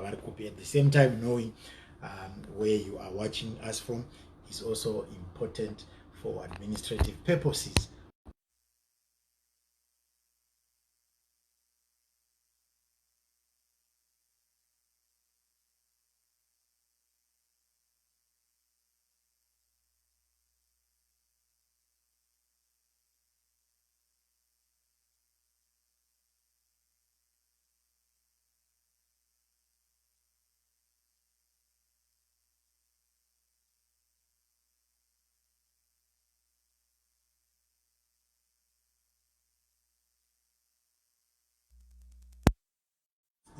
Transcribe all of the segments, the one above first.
vari kupi. At the same time, knowing where you are watching us from is also important for administrative purposes.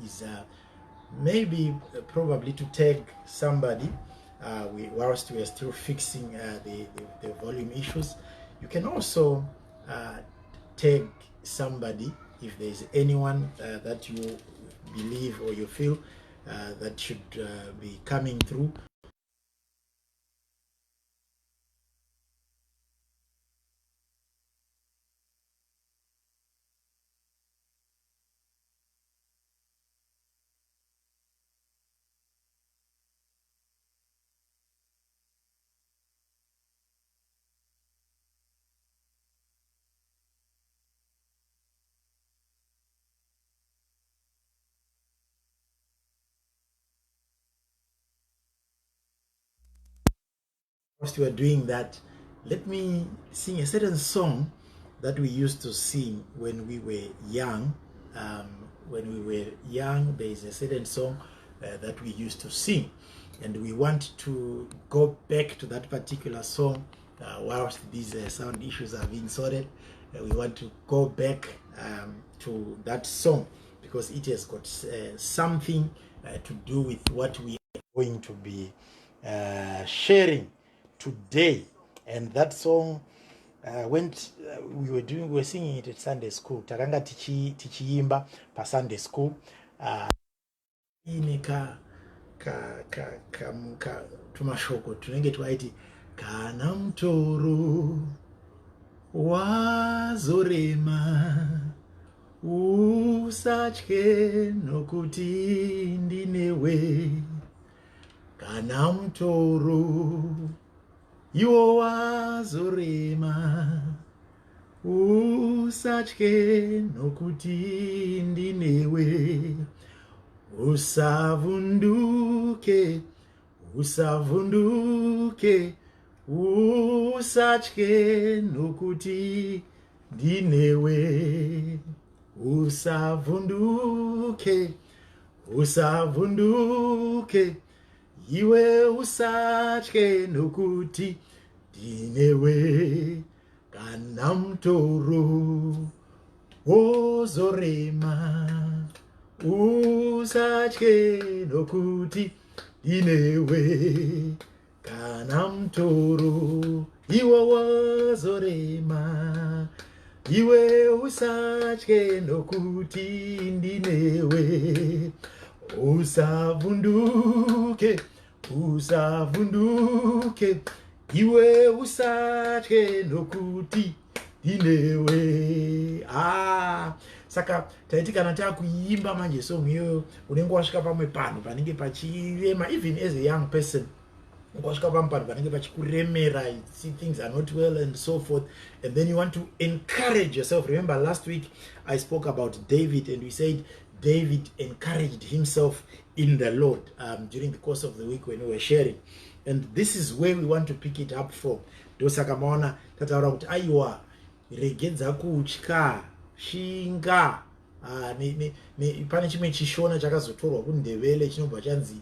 Is maybe probably to tag somebody whilst we are still fixing the volume issues. You can also tag somebody if there is anyone that you believe or you feel that should be coming through. Whilst we are doing that, let me sing a certain song that we used to sing when we were young. When we were young, there is a certain song that we used to sing, and we want to go back to that particular song whilst these sound issues are being sorted. We want to go back to that song because it has got something to do with what we are going to be sharing today. And that song went, we were singing it at Sunday school. Takanga tichiimba pa Sunday school. Ine ka ka ka ka ka tumashoko tunenge twaiti kana mutoro wazorema usatye nokuti ndinewe, kana mutoro iwo wazorema usatye nokuti ndinewe, usavhunduke, usavhunduke, usatye nokuti ndinewe, usavhunduke, usavhunduke, iwe usatye nokuti ndinewe, kana mutoro wozorema usatye nokuti ndinewe, kana mutoro iwo wazorema iwe usatye nokuti ndinewe, usavhunduke, usavhunduke, iwe usatye nokuti ndinewe. Ah, saka taiti kana takuimba manje song iyoyo, unenge wasvika pamwe panhu panenge pachirema. Even as a young person, wasvika pamwe panhu panenge pachikuremera, you see things are not well and so forth, and then you want to encourage yourself. Remember last week I spoke about David, and we said David encouraged himself in the Lord during the course of the week when we were sharing, and this is where we want to pick it up from. Ndosaka maona tataura kuti aiwa, regedza kutya, shinga. Pane chimwe chishona chakazotorwa kuNdebele chinobva chanzi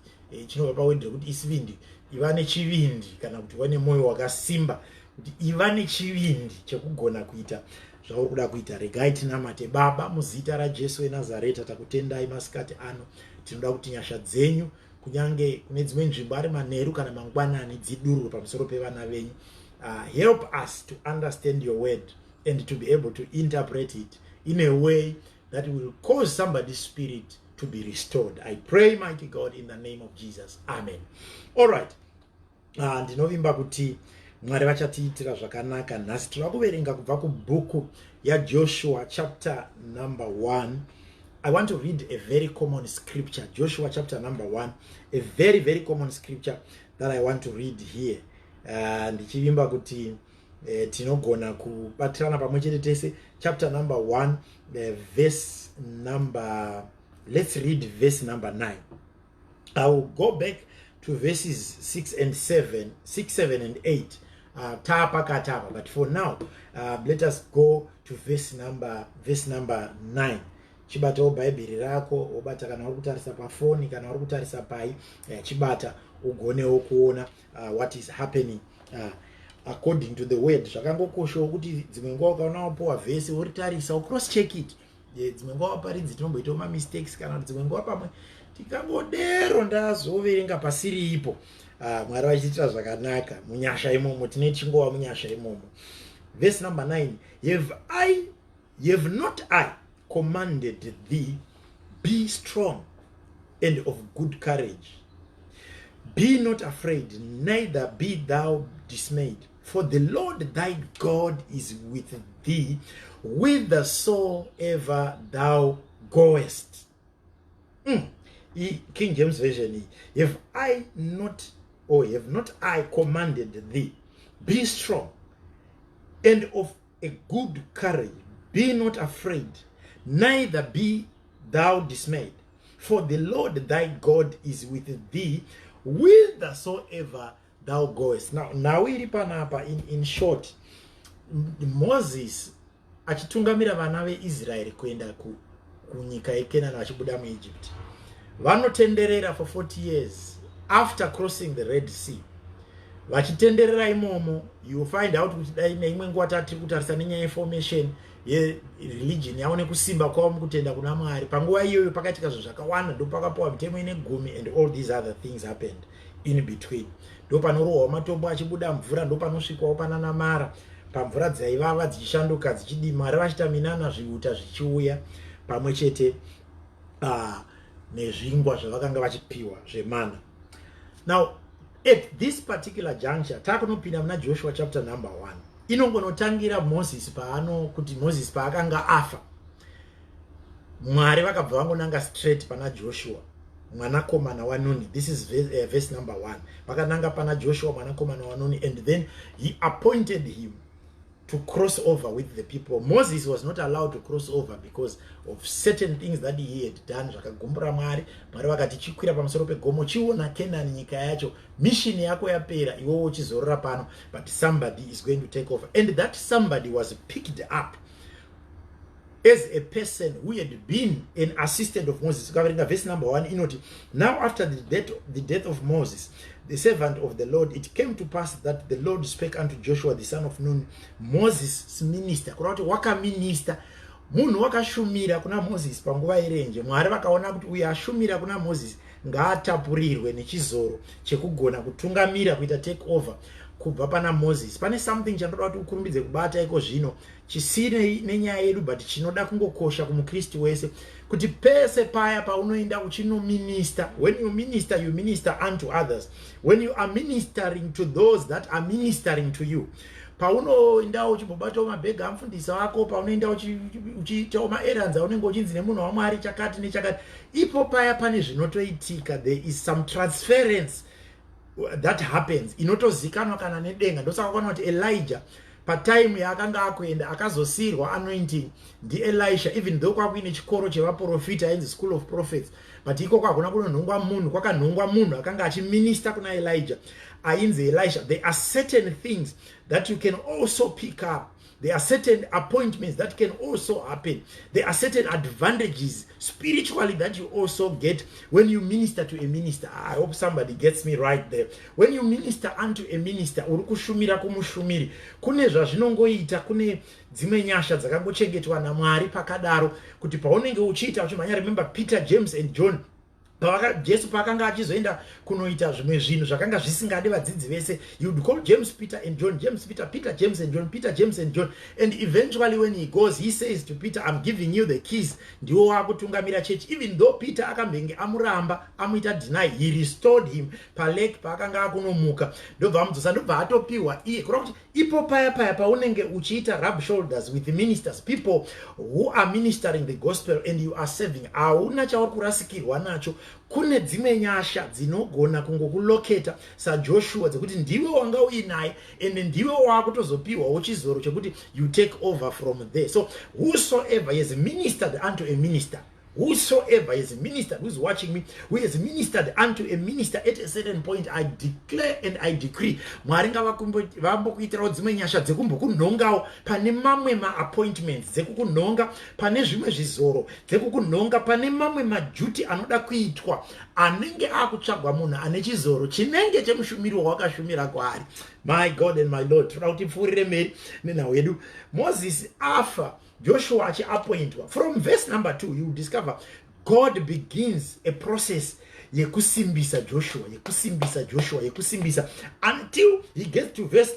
chinobva paword rekuti isivindi, iva nechivindi kana kuti iva nemwoyo wakasimba, kuti iva nechivindi chekugona kuita zvauri kuda kuita. Regai tinamate. Baba, muzita raJesu weNazareta, takutendai masikati ano. Tinoda kuti nyasha dzenyu, kunyange kune dzimwe nzvimbo ari manheru kana mangwanani, dzidurwe pamusoro pevana venyu. Help us to understand your word and to be able to interpret it in a way that will cause somebody's spirit to be restored. I pray, mighty God, in the name of Jesus. Amen. All right. Ndinovimba kuti Mwari vachatiitira zvakanaka nhasi. Tinoda kuverenga kubva kubhuku yaJoshua, chapter number 1. I want to read a very common scripture, Joshua chapter number 1, a very, very common scripture that I want to read here. Ndichivimba kuti tinogona kubatirana pamwe chete tese. Chapter number 1, verse number, let's read verse number 9. I will go back to verses 6 and 7, 6, 7 and 8 taapakati apa, but for now let us go to verse number 9. Chibatawo Bhaibheri rako, wobata kana uri kutarisa pafoni, kana uri kutarisa pai, chibata ugonewo kuona what is happening according to the word. Zvakangokoshawo kuti dzimwe nguva ukaona wapuwa vhesi, woritarisa, ucross check it. Dzimwe nguva vaparidzi tinomboitawo mamistakes, kana kuti dzimwe nguva pamwe tikangodero ndazoverenga pasiri ipo. Mwari vachiitira zvakanaka munyasha imomo, tine chingova munyasha imomo. Verse number 9: Have not I commanded thee? Be strong and of good courage. Be not afraid, neither be thou dismayed, for the Lord thy God is with thee whithersoever thou goest. King James Version: Have I not, or have not I commanded thee? Be strong and of a good courage. Be not afraid, neither be thou dismayed, for the Lord thy God is with thee whithersoever thou goest. Now iri panapa, in short, Moses achitungamira vana veIsraeri kuenda kunyika yeKenani vachibuda muEgypt, vanotenderera for 40 years after crossing the Red Sea. Vachitenderera imomo, you find out kuti dai neimwe nguva tatiri kutarisa nenyaya yeformation yereligion yavo nekusimba kwavo mukutenda kuna Mwari. Panguva iyoyo pakaitika zvinhu zvakawanda, ndo pakapiwa mitemo ine gumi and all these other things happened in between. Ndo panorohwa matombo achibuda mvura, ndo panosvikwawo panana Mara, pamvura dzaivava dzichishanduka dzichidi, Mwari vachiita minana, zviuta zvichiuya pamwe chete nezvingwa zvavakanga vachipiwa zvemana. Now, at this particular juncture, taakunopinda muna Joshua chapter number 1. Inongonotangira Moses paano kuti Moses paakanga afa, Mwari vakabva vangonanga straight pana Joshua mwanakomana waNuni. This is verse number 1. Vakananga pana Joshua mwanakomana waNuni, and then he appointed him to cross over with the people. Moses was not allowed to cross over because of certain things that he had done zvakagumbura Mwari. Mwari vakati, "Chikwira pamusoro pegomo, chiona Kenani, nyika yacho. Mission yako yapera, iwewo uchizorora pano, but somebody is going to take over." And that somebody was picked up as a person who had been an assistant of Moses. Ukaverenga verse number 1, inoti, "Now after the death of Moses, the servant of the Lord, it came to pass that the Lord spake unto Joshua the son of Nun, Moses' minister." Kureva kuti wakaminista, munhu wakashumira kuna Moses panguva yerenje. Mwari vakaona kuti uyo ashumira kuna Moses ngaatapurirwe nechizoro chekugona kutungamira, kuita take over kubva pana Moses. Pane something chandoda kuti ukurumbidze kubata iko zvino, chisinei nenyaya yedu, but chinoda kungokosha kumukristu wese, kuti pese paya paunoenda uchinominista, when you minister, you minister unto others. When you are ministering to those that are ministering to you, paunoenda uchimbobatawo mabhega amufundisi wako, paunoenda uchiitawo maerrands aunenge uchinzi nemunhu waMwari chakati nechakati, ipo paya pane zvinotoitika. There is some transference that happens inotozikanwa kana nedenga. Ndosaka kuona kuti Elijah, patime yaakanga akuenda, akazosiyirwa anointing ndiElisha, even though kwakuine chikoro chevaprofita ainzi School of Prophets, but ikoko hakuna kunonhongwa munhu. Kwakanhongwa munhu akanga achiminista kuna Elijah ainzi Elisha. There are certain things that you can also pick up. There are certain appointments that can also happen. There are certain advantages spiritually that you also get when you minister to a minister. I hope somebody gets me right there. When you minister unto a minister, uri kushumira kumushumiri, kune zvazvinongoita, kune dzimwe nyasha dzakangochengetwa naMwari pakadaro, kuti paunenge uchiita uchimhanya. Remember Peter, James and John. Jesu paakanga achizoenda kunoita zvimwe zvinhu zvakanga zvisingadi vadzidzi vese, he would call James, Peter and John, James, Peter, Peter, James and John, Peter, James and John. And eventually when he goes, he says to Peter, "I'm giving you the keys, ndiwo wakutungamira church." Even though Peter akambenge amuramba, amuita deny, he restored him palake paakanga akunomuka, ndobva amudzosa, ndobva atopiwa iye. Kureva kuti ipo paya paya paunenge uchiita rub shoulders with the ministers, people who are ministering the gospel and you are serving, hauna chauri kurasikirwa nacho. Kune dzimwe nyasha dzinogona kungokuloketa saJoshua, dzekuti ndiwe wanga uinaye ende ndiwe waakutozopiwawo chizoro chekuti you take over from there. So whosoever has ministered unto a minister, whosoever is ministered, who's watching me, who has ministered unto a minister at a certain point, I declare and I decree, Mwari ngavambokuitirawo dzimwe nyasha dzekumbokunhongawo pane mamwe maappointments, dzekukunhonga pane zvimwe zvizoro, dzekukunhonga pane mamwe maduty anoda kuitwa, anenge akutsvagwa munhu ane chizoro chinenge chemushumiri wawakashumira kwaari. My God and my Lord, toda kuti pfuurire mberi nenhau yedu. Moses afa, Joshua achiappointwa. From verse number 2 you discover God begins a process yekusimbisa Joshua, yekusimbisa Joshua, yekusimbisa, until he gets to verse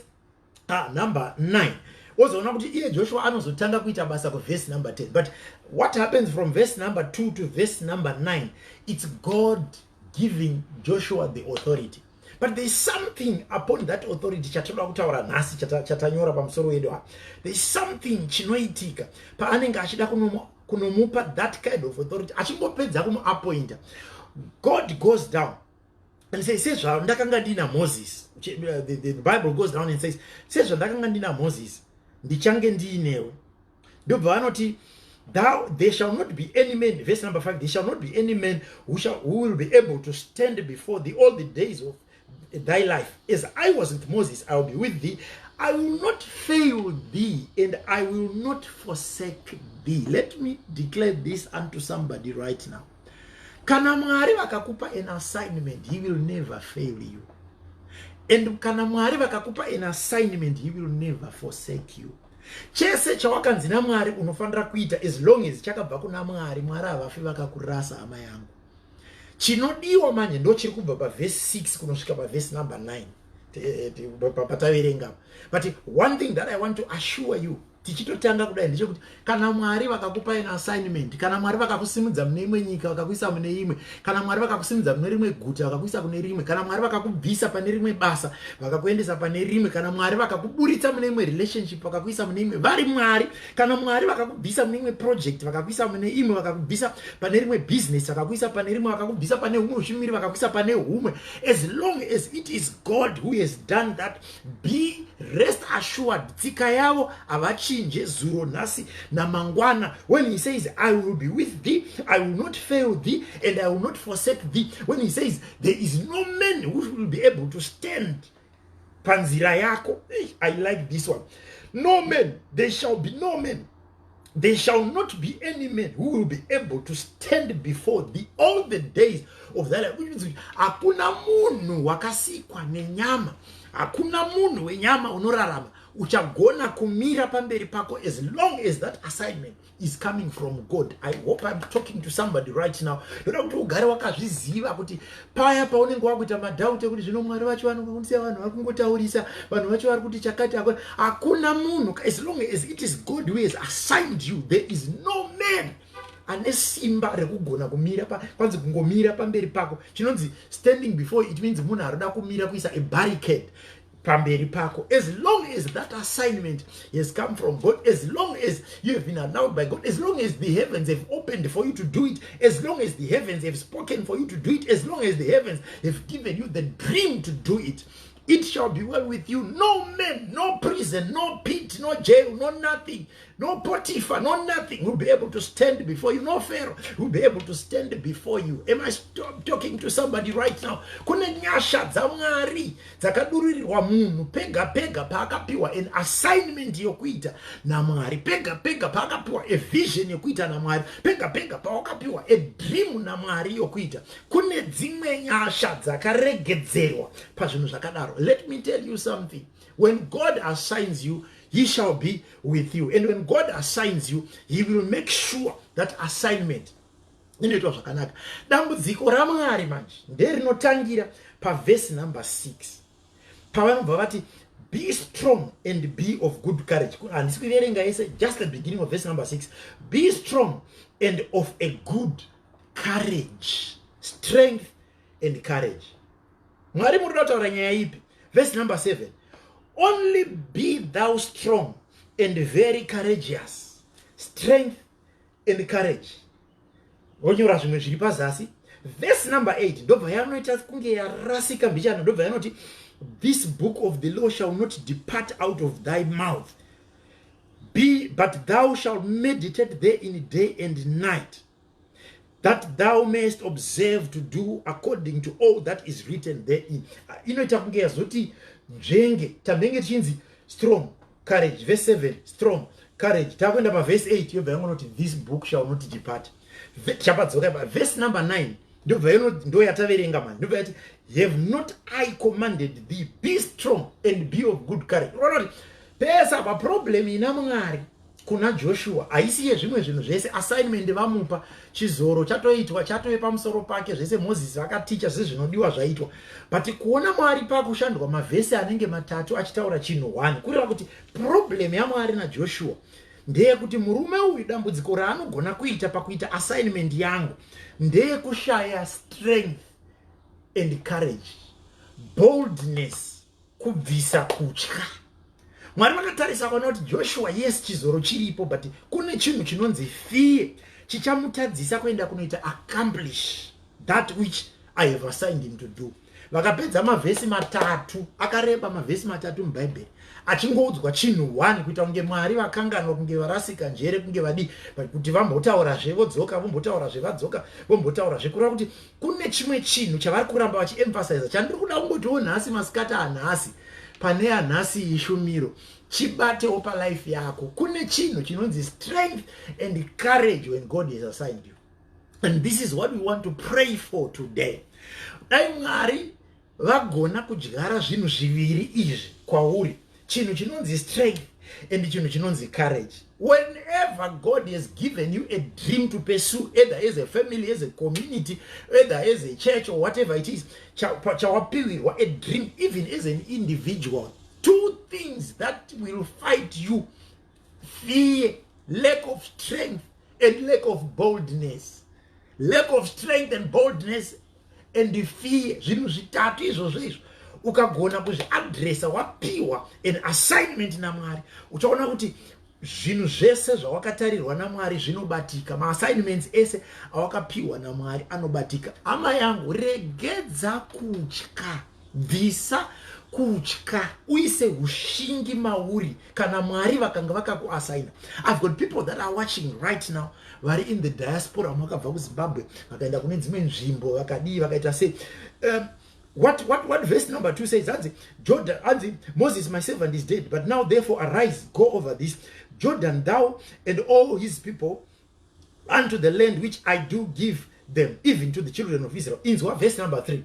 number 9. Wozoona kuti iye Joshua anozotanga kuita basa kuverse number 10. But what happens from verse number 2 to verse number 9, it's God giving Joshua the authority. But there is something upon that authority chatoda kutaura nhasi, chatanyora pamusoro wedu apa. There is something chinoitika paanenge achida kunomupa that kind of authority. Achingopedza kumuappointa, God goes down and say, "Sezvandakanga ndina Moses," the Bible goes down and says, "Sezvandakanga ndina Moses, ndichange ndiinewe." Ndobva vanoti, "Thou, there shall not be any man," verse number 5, "there shall not be any man who will be able to stand before thee all the days of thy life. As I was with Moses, I will be with thee. I will not fail thee and I will not forsake thee." Let me declare this unto somebody right now: kana Mwari vakakupa an assignment, he will never fail you, and kana Mwari vakakupa an assignment, he will never forsake you. Chese chawakanzi naMwari unofanira kuita, as long as chakabva kuna Mwari, Mwari havafi vakakurasa, hama yangu. Chinodiwa manje ndo chiri kubva pavhesi 6 kunosvika pavhesi number 9 pataverenga. But one thing that I want to assure you tichitotanga kudai ndechekuti kana Mwari vakakupa an assignment, kana Mwari vakakusimudza mune imwe nyika vakakuisa mune imwe, kana Mwari vakakusimudza mune rimwe guta vakakuisa kune rimwe, kana Mwari vakakubvisa pane rimwe basa vakakuendesa pane rimwe, kana Mwari vakakuburitsa mune imwe relationship vakakuisa mune imwe, vari Mwari, kana Mwari vakakubvisa mune imwe project vakakuisa mune imwe, vakakubvisa pane rimwe business vakakuisa pane rimwe, vakakubvisa pane humwe ushumiri vakakuisa pane humwe, as long as it is God who has done that, be rest assured, tsika yavo havachinje, zuro, nhasi namangwana. When he says, "I will be with thee, I will not fail thee and I will not forsake thee," when he says there is no man who will be able to stand panzira yako, I like this one. No man, there shall be no man, there shall not be any man who will be able to stand before thee all the days of thy life, which means hakuna munhu wakasikwa nenyama, hakuna munhu wenyama unorarama uchagona kumira pamberi pako as long as that assignment is coming from God. I hope I'm talking to somebody right now. Ndoda kuti ugare wakazviziva kuti paya paunenge wakuita madoubt ekuti zvino Mwari vacho vanongosiya, vanhu vari kungotaurisa, vanhu vacho vari kuti chakati, hakuna munhu. As long as it is God who has assigned you, there is no man ane simba rekugona kumira, kwanzi kungomira pamberi pako. Chinonzi standing before, it means munhu arikuda kumira kuisa a barricade pamberi pako. As long as that assignment has come from God, as long as you have been allowed by God, as long as the heavens have opened for you to do it, as long as the heavens have spoken for you to do it, as long as the heavens have given you the dream to do it, it shall be well with you. No man, no prison, no pit, no jail, no nothing, no Potiphar, no nothing will be able to stand before you. No Pharaoh will be able to stand before you. Am I talking to somebody right now? Kune nyasha dzaMwari dzakadururirwa munhu pega pega paakapiwa an assignment yokuita naMwari, pega pega paakapiwa a vision yokuita naMwari, pega pega pawakapiwa a dream naMwari yokuita. Kune dzimwe nyasha dzakaregedzerwa pazvinhu zvakadaro. Let me tell you something: when God assigns you, he shall be with you, and when God assigns you, he will make sure that assignment Inoitwa zvakanaka. Dambudziko raMwari manje nderinotangira pavhesi number 6, pavanobva vati, "Be strong and be of good courage." Handisi kuverenga yese, just the beginning of verse number 6. Be strong and of a good courage. Strength and courage. Mwari, muri kuda kutaura nyaya ipi? Verse number 7, "Only be thou strong and very courageous." Strength and courage. Vonyora zvimwe zviri pazasi. Verse number 8 ndobva yanoita kunge yarasika mbichana, ndobva yanoti, "This book of the law shall not depart out of thy mouth, be but thou shalt meditate therein day and night, that thou mayest observe to do according to all that is written therein." Inoita kunge yazoti nzvenge. Tambenge tichinzi strong, courage. Verse 7, strong, courage. Takuenda pavhesi 8, yobva yangonoti, "This book shall not depart." Tichapadzoka pa verse number 9, ndobva ndo yataverenga mani, ndobva yati, "Have not I commanded thee? Be strong and be of good courage." Unoona kuti pese apa problem ina Mwari kuna Joshua haisi yezvimwe zvinhu zvese. Assignment vamupa, chizoro chatoitwa, chatove pamusoro pake zvese. Mozisi vakaticha zvese zvinodiwa zvaitwa, but kuona Mwari pakushandwa mavhesi anenge matatu achitaura chinhu 1, kureva kuti problem yaMwari naJoshua ndeyekuti murume uyu, dambudziko raanogona kuita pakuita assignment yangu ndeyekushaya strength and courage, boldness, kubvisa kutya. Mwari vakatarisa vakaona kuti Joshua, yes, chizoro chiripo, but kune chinhu chinonzi fear chichamutadzisa kuenda kunoita accomplish that which I have assigned him to do. Vakapedza mavhesi matatu akareba, mavhesi 3 muBhaibheri, achingoudzwa chinhu 1, kuita kunge Mwari vakanganwa, kunge varasika njere, kunge vadii, kuti vambotaurazve, vodzoka, vombotaurazve, vadzoka, vombotaurazve, kureva kuti kune chimwe chinhu chavari kuramba vachiemphasiza. Chandiri kuda kungotiwo nhasi, masikati anhasi, pane anhasi ishumiro, chibatewo palife yako. Kune chinhu chinonzi strength and courage when God has assigned you, and this is what we want to pray for today. Dai Mwari vagona kudyara zvinhu zviviri izvi kwauri, chinhu chinonzi strength and chinhu chinonzi courage. Whenever God has given you a dream to pursue, either as a family, as a community, either as a church or whatever it is, chawapiwirwa, a dream, even as an individual, two things that will fight you: fear, lack of strength and lack of boldness. Lack of strength and boldness and fear. Zvinhu zvitatu izvozvo izvo, ukagona kuzviadresa, wapiwa an assignment naMwari, uchaona kuti zvinhu zvese zvawakatarirwa naMwari zvinobatika. Maassignments ese awakapiwa naMwari anobatika. Hama yangu, regedza kutya, bvisa kutya, uise ushingi mauri kana Mwari vakanga vakakuassigna. I've got people that are watching right now vari in the diaspora, vamwe vakabva kuZimbabwe vakaenda kune dzimwe nzvimbo, vakadii, vakaita sei. What verse number 2 says, hanzi Jordan, hanzi, "Moses my servant is dead, but now therefore arise, go over this Jordan, thou and all his people, unto the land which I do give them, even to the children of Israel." Inzwa verse number 3,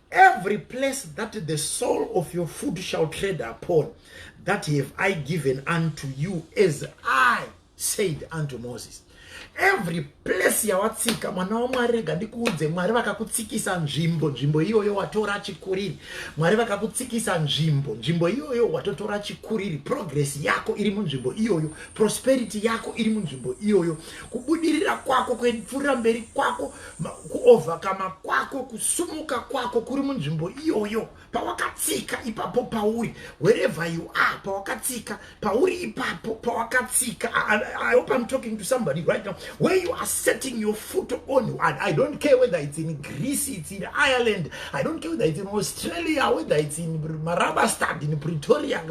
"Every place that the sole of your foot shall tread upon, that have I given unto you, as I said unto Moses." Every place yawatsika, mwana waMwari, rega ndikuudze, Mwari vakakutsikisa nzvimbo, nzvimbo iyoyo watora chikuriri. Mwari vakakutsikisa nzvimbo, nzvimbo iyoyo watotora chikuriri. Progress yako iri munzvimbo iyoyo, prosperity yako iri munzvimbo iyoyo, kubudirira kwako, kupfuurira mberi kwako, kuovercome kwako, kusumuka kwako kuri munzvimbo iyoyo pawakatsika ipapo pauri. Wherever you are, pawakatsika pauri ipapo pawakatsika. I hope I'm talking to somebody right now. Where you are setting your foot on, and I don't care whether it's in Greece, it's in Ireland, I don't care whether it's in Australia, whether it's in Marabastad, in Pretoria,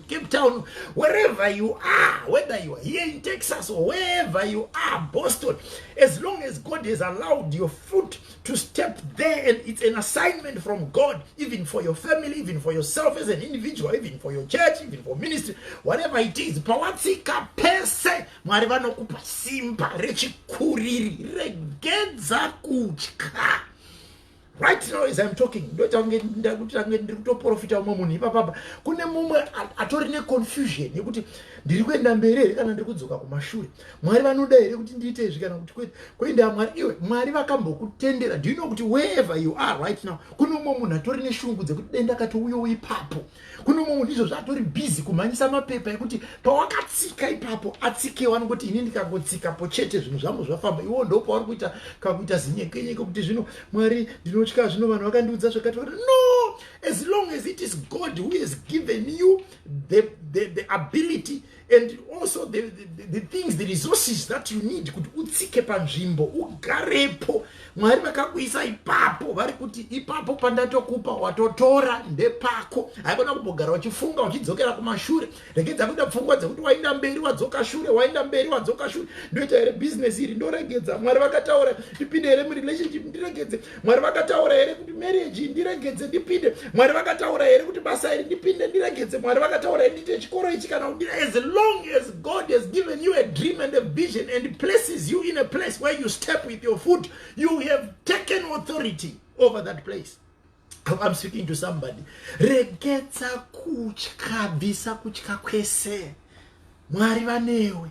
Cape Town, wherever you are, whether you are here in Texas or wherever you are, Boston, as long as God has allowed your foot to step there and it's an assignment from God, even for your family, even for yourself as an individual, even for your church, even for ministry, whatever it is, pawatsika pese, Mwari vanokupa simba rechikuriri. Regedza kutya. Right now as I'm talking, ndoita kunge ndakuti ndiri kutoprofita umwe munhu ipapapa. Kune mumwe atori neconfusion yekuti ndiri kuenda mberi here kana ndiri kudzoka kumashure. Mwari vanoda here kuti ndiite izvi kana kuti kwete? Kuenda Mwari, iwe Mwari vakambokutendera? Do you know kuti wherever you are right now, kune umwe munhu atori neshungu dzekuti denda katouyawo ipapo? Kune umwe munhu izvozvo atori busy kumhanyisa mapepa ekuti pawakatsika ipapo atsikewo. Anongoti, "Ini ndikangotsikapo chete, zvinhu zvangu zvafamba." Iwo ndo pauri kuita kakuita zinyekenyeke kuti, "Zvino Mwari, ndinotya, zvino vanhu vakandiudza zvakati." No, as long as it is God who has given you the ability and also the things, the resources that you need kuti utsike panzvimbo ugarepo, Mwari vakakuisa ipapo, vari kuti, "Ipapo pandatokupa, watotora, ndepako." Haikona kumbogara uchifunga uchidzokera kumashure. Regedza kuita pfungwa dzekuti waenda mberi wadzoka shure, waenda mberi wadzoka shure. Ndoita here bhizinesi iri? Ndoregedza. Mwari vakataura ndipinde here murelationship? Ndiregedze. Mwari vakataura here kuti marriage? Ndiregedze, ndipinde. Mwari vakataura here kuti basa iri ndipinde? Ndiregedze. Mwari vakataura here ndiite chikoro ichi kana kuti? As long as God has given you a dream and a vision and places you in a place where you step with your foot, you have taken authority over that place. I'm speaking to somebody. Regedza kutya, bvisa kutya kwese. Mwari vanewe.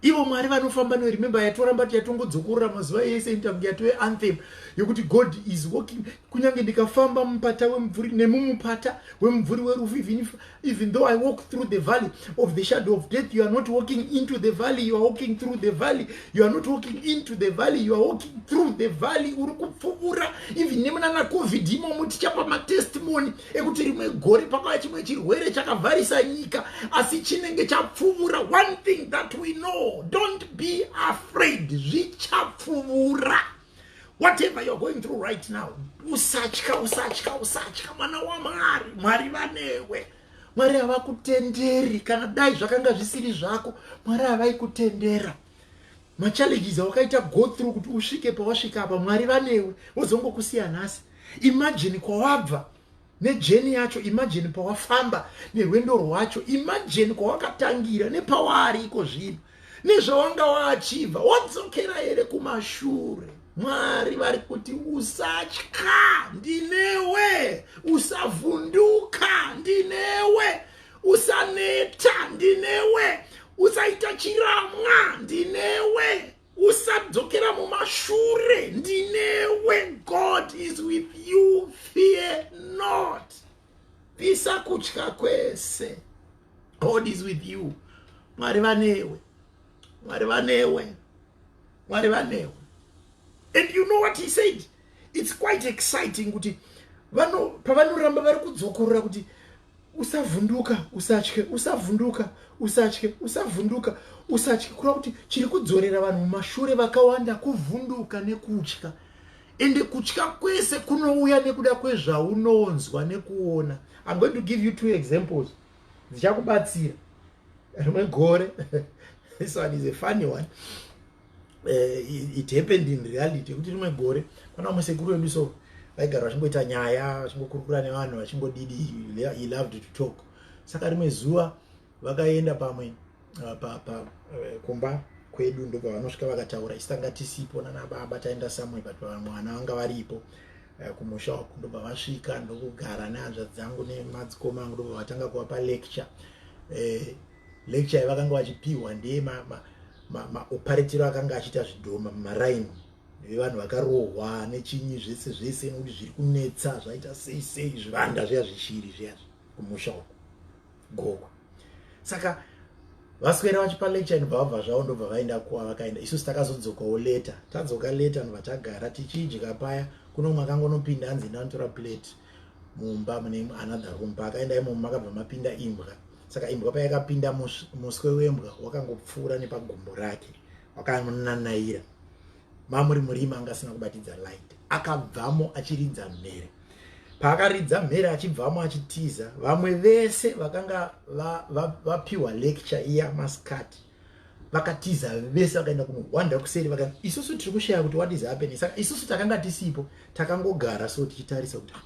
Ivo Mwari vanofamba newe. Remember, yatoramba yatongodzokorora mazuva ese, interview yatove anthem yokuti God is walking. Kunyange ndikafamba mupata wemumvuri, nemumupata wemumvuri werufu, even though I walk through the valley of the shadow of death. You are not walking into the valley, you are walking through the valley. You are not walking into the valley, you are walking through the valley. Uri kupfuura even nemunana COVID imomo. Tichapa matestimony ekuti rimwe gore pakauya chimwe chirwere chakavharisa nyika, asi chinenge chapfuura. One thing that we know, don't be afraid, zvichapfuura. Whatever you're going through right now, usatya, usatya, usatya, mwana waMwari. Mwari vanewe. Mwari havakutenderi. Kana dai zvakanga zvisiri zvako, Mwari havaikutendera. Machallenges awakaita go through kuti usvike pawasvika apa, Mwari vanewe, wozongokusiya nhasi? Imagine kwawabva nejourney yacho, imagine pawafamba nerwendo rwacho, imagine kwawakatangira nepawari iko zvino nezvawanga waachivha. Wadzokera here kumashure? Mwari vari kuti, "Usatya, ndinewe. Usavhunduka, ndinewe. Usaneta, ndinewe. Usaita chiramwa, ndinewe. Usadzokera mumashure, ndinewe." God is with you, fear not. Bvisa kutya kwese. God is with you. Mwari vanewe, Mwari vanewe, Mwari vanewe. And you know what he said? It's quite exciting kuti pavanoramba vari kudzokorora kuti, "Usavhunduka, usatye, usavhunduka, usatye, usavhunduka, usatye," kureva kuti chiri kudzorera vanhu mumashure vakawanda kuvhunduka nekutya. Ende kutya kwese kunouya nekuda kwezvaunonzwa nekuona. I'm going to give you two examples dzichakubatsira. Rimwe gore, this one is a funny one, it happened in reality, yekuti rimwe gore pana vamwe sekuru vedu so vaigara vachingoita nyaya, vachingokurukura nevanhu, vachingodidi. He loved to talk. Saka rimwe zuva vakaenda pamwe kumba kwedu, ndobva vanosvika vakataura. Isi tanga tisipo nana baba, taenda somewhere, but vamwana vanga varipo kumusha uku. Ndobva vasvika, ndokugara nehanzvadzi dzangu nemadzikoma angu, ndobva vatanga kuvapa lecture. Lecture yavakanga vachipiwa ndeye maoparetiro akanga achiita zvidhoma mumaraini, vevanhu vakarohwa nechinyi, zvese zvese, nekuti zviri kunetsa, zvaita sei sei, zvivanda zviya, zvishiri zviya kumusha uku, Gokwe. Saka vaswera vachipa lecture, inobva vabva zvavo, ndobva vaenda kuwa vakaenda. Isusu takazodzokawo later. Tadzoka later, ndobva tagara tichidya paya. Kuno mumwe akangonopinda, anzi, "Ndanotora plate mumba mune another room." Paakaenda imomo, makabva mapinda imbwa. Saka imbwa payakapinda, muswe wembwa wakangopfuura nepagumbo rake, wakananaira. Mamuri murima, anga asina kubatidza light. Akabvamo achiridza mhere. Paakaridza mhere achibvamo achitiza, vamwe vese vakanga vapiwa lecture iya masikati vakatiza vese, vakaenda kunohwanda kuseri. Vaka isusu tiri kushaya kuti what is happening. Saka isusu takanga tisipo, takangogara so tichitarisa kuti, "Ah,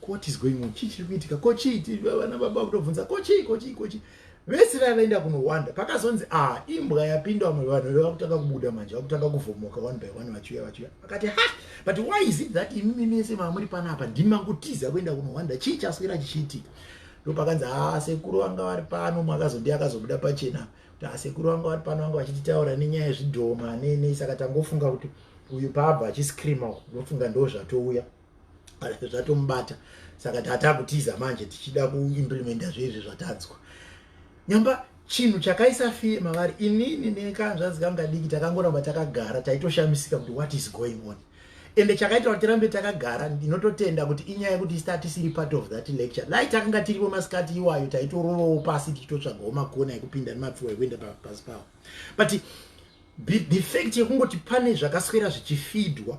what is going on? Chii chiri kuitika? Ko chii?" Vana baba kutobvunza, "Ko chii? Ko chii? Ko chii?" Vese vaya vaenda kunowanda, pakazonzi a ah, imbwa yapinda, vamwe vanhu vakutanga kubuda manje, vakutanga kuvhomoka one by one, vachiuya vachiuya. Vakati, "Ha, but why is it that imimi mese mamuri panapa ndimangotiza kuenda kunowanda? Chii chaswera chichiitika?" Ndopakanzi, "Ha, ah, sekuru vanga vari pano." Mwakazondi akazobuda pachena kuti, "Asekuru vanga vari pano, vanga vachititaura nenyaya yezvidhoma nenei, saka tangofunga kuti uyu paabva achiscreama, ndofunga ndo zvatouya, zvatomubata, saka tatakutiza manje tichida kuimplementa zvezvi zvatadzwa." Nyamba chinhu chakaisa fear mavari, inini nekanzvadzi kanga diki takangoramba takagara, taitoshamisika kuti what is going on. Ende chakaita kuti tirambe takagara, ndinototenda kuti inyaya yekuti isi tatisiri part of that lecture. Dai takanga tiripo masikati iwayo, taitorovawo pasi tichitotsvagawo makona ekupinda nemapfuwa ekuenda pasi pawo. But the fact yekungoti pane zvakaswera zvichifeedwa